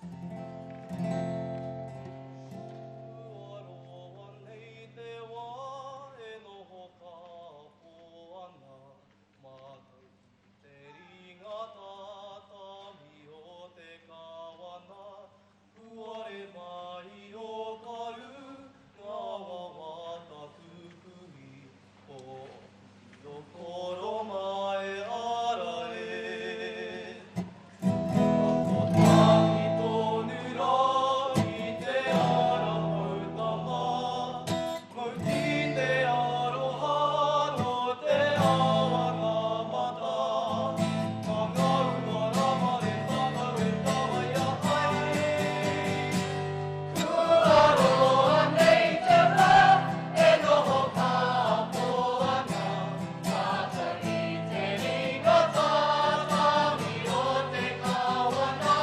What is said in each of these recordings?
Kua roa nei te wā e noho kāpō ana mātou ki te ringa tātāmi o te Kāwana. Puare mai o karu ngā wawata kukui o o koro mai ara e. Kotahi tonu rā i te ara poutama, mau ki te aroha nō te ao a ngā mata. Ka ngaua ramare tātou e tāwaia ai. Kua roa nei te wā e noho kāpō ana. Tata i te ringa tātāmi o te Kāwana,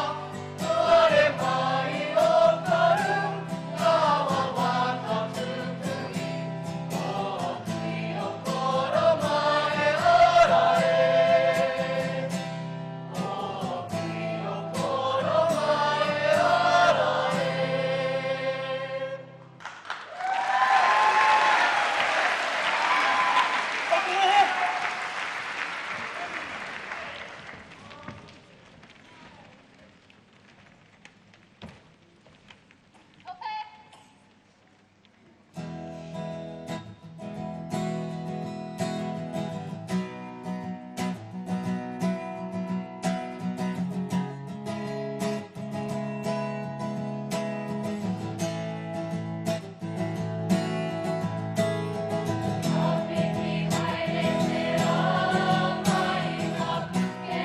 puare mai o karu, ngā wawata tuku i, o kui o koro mai ora e. O kui o koro mai ora e. Whakawehe! Ope! Ka piki haere te rā mai ngā puke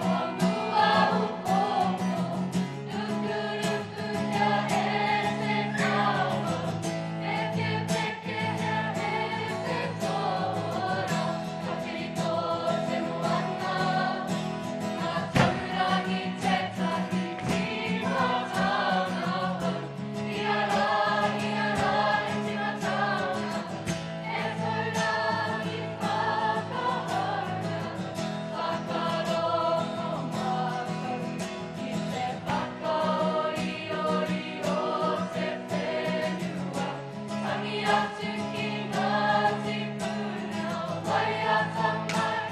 o mua upoko, rukuruku kia e te kawa, pekepeke hea e te tohora, ka tirito te moana, ka taurangi tētahi tīmatanga hou. Ia rā, ia rā he tīmatanga, he taurangi whakahaunga, whakarongo mātou ki te whakaoriori o te whenua, tangi atu ki ngā tīpuna, waiata mai,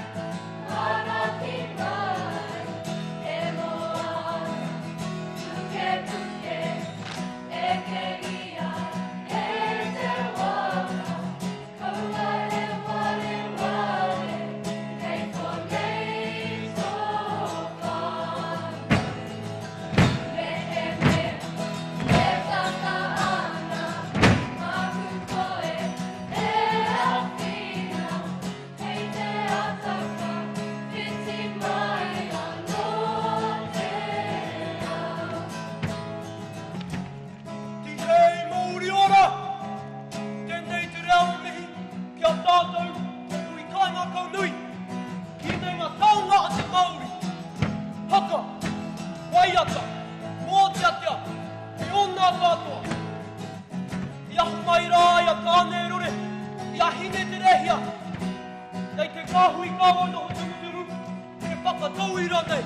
manaaki mai, e moana. Pukepuke, ekengia e te waka, kaua e wareware, kei konei tō whānau. Mehemea e tata ana, māku koe e āwhina, hei te ata ka whiti mai anō te ao. Tihei mauri ora! Tēnei te reo o mihi ki a tātou te uri kaingākau nui ki ēnei ngā taonga a te Māori. Haka, waiata, mōteatea, me ōna katoa. I ahu mai rā i a Tāne-rore, i a Hine-te-rēhia, kei te kāhui kāwai noho tūturu e whakatauira nei.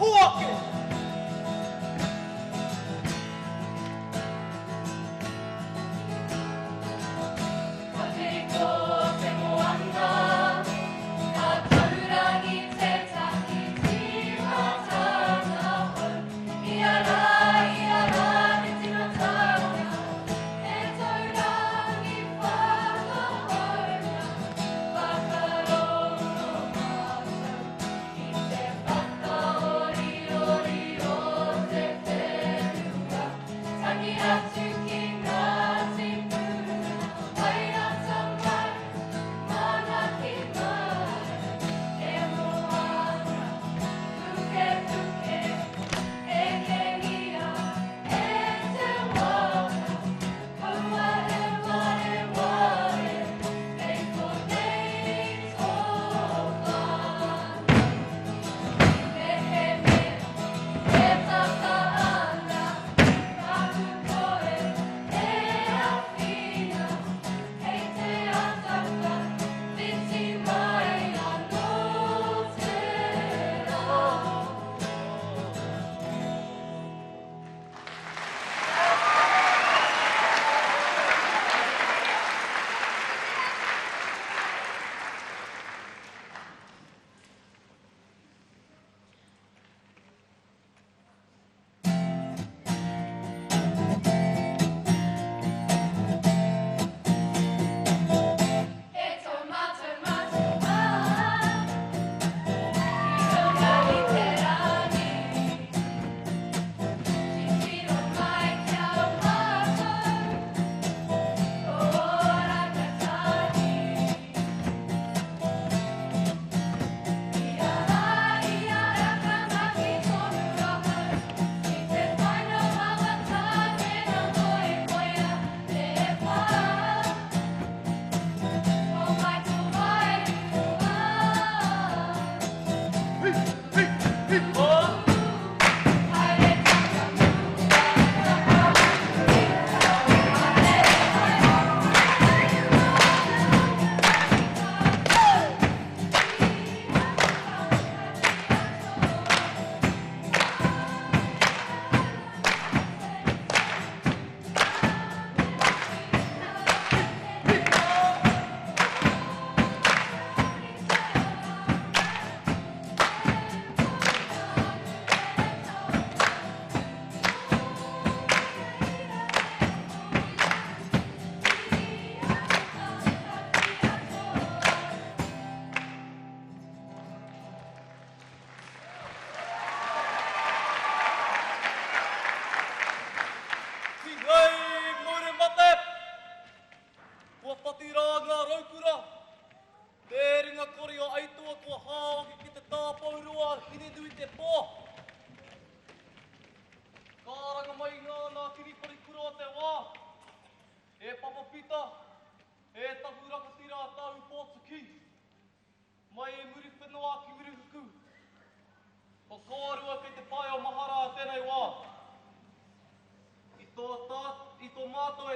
Hoake! Ka tirito te moana, ka taurangi tētahi tīmatanga hou. Ia rā, ia rā he tīmatanga, he taurangi whakahaunga, whakarongo mātou ki te whakaoriori o te whenua. Tangi atu ki ngā tīpuna, waiata mai, manaaki mai, e moana, pukepuke, ekengia e te waka, kaua e wareware, kei konei tō whānau. Mehemea e tata ana, māku koe.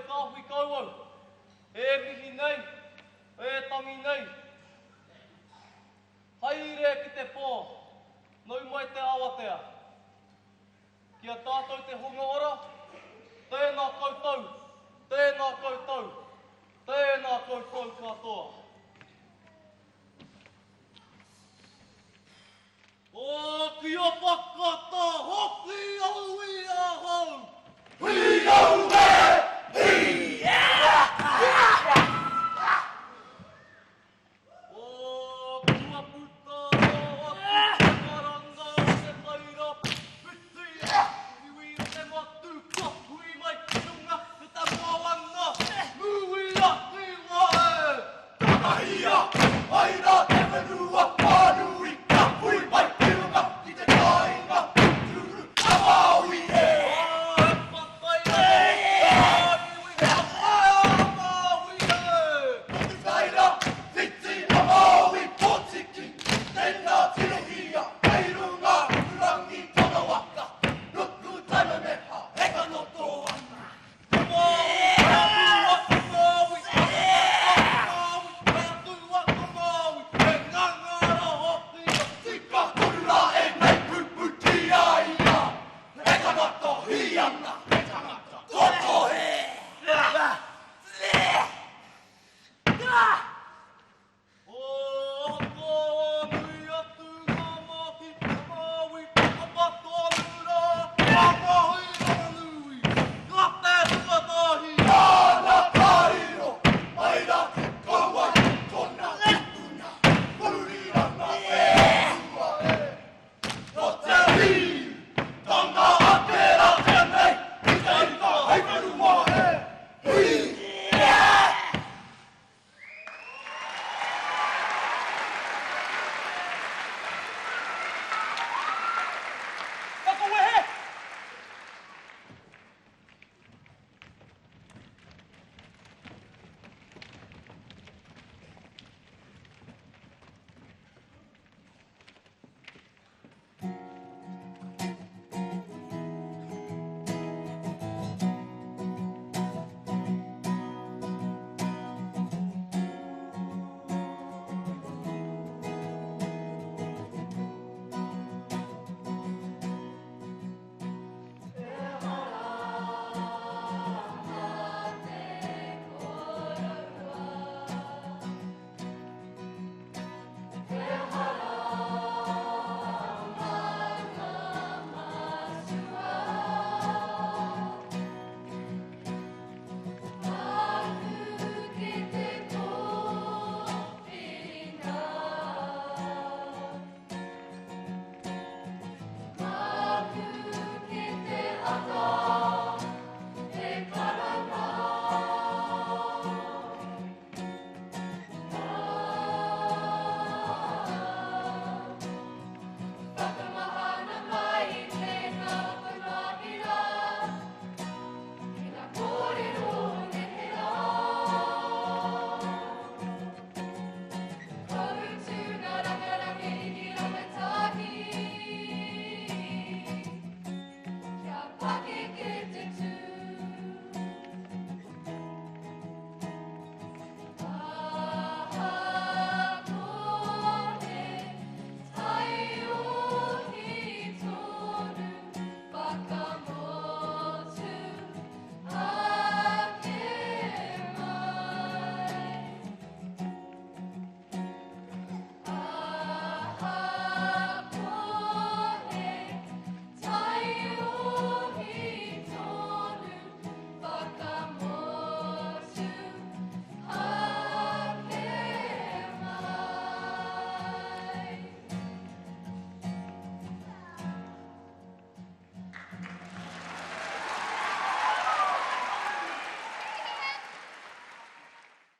e tāwhi kau au, e mihi nei, e tangi nei. Haere ki te pō, nau mai te awatea. Ki a tātou te hunga ora.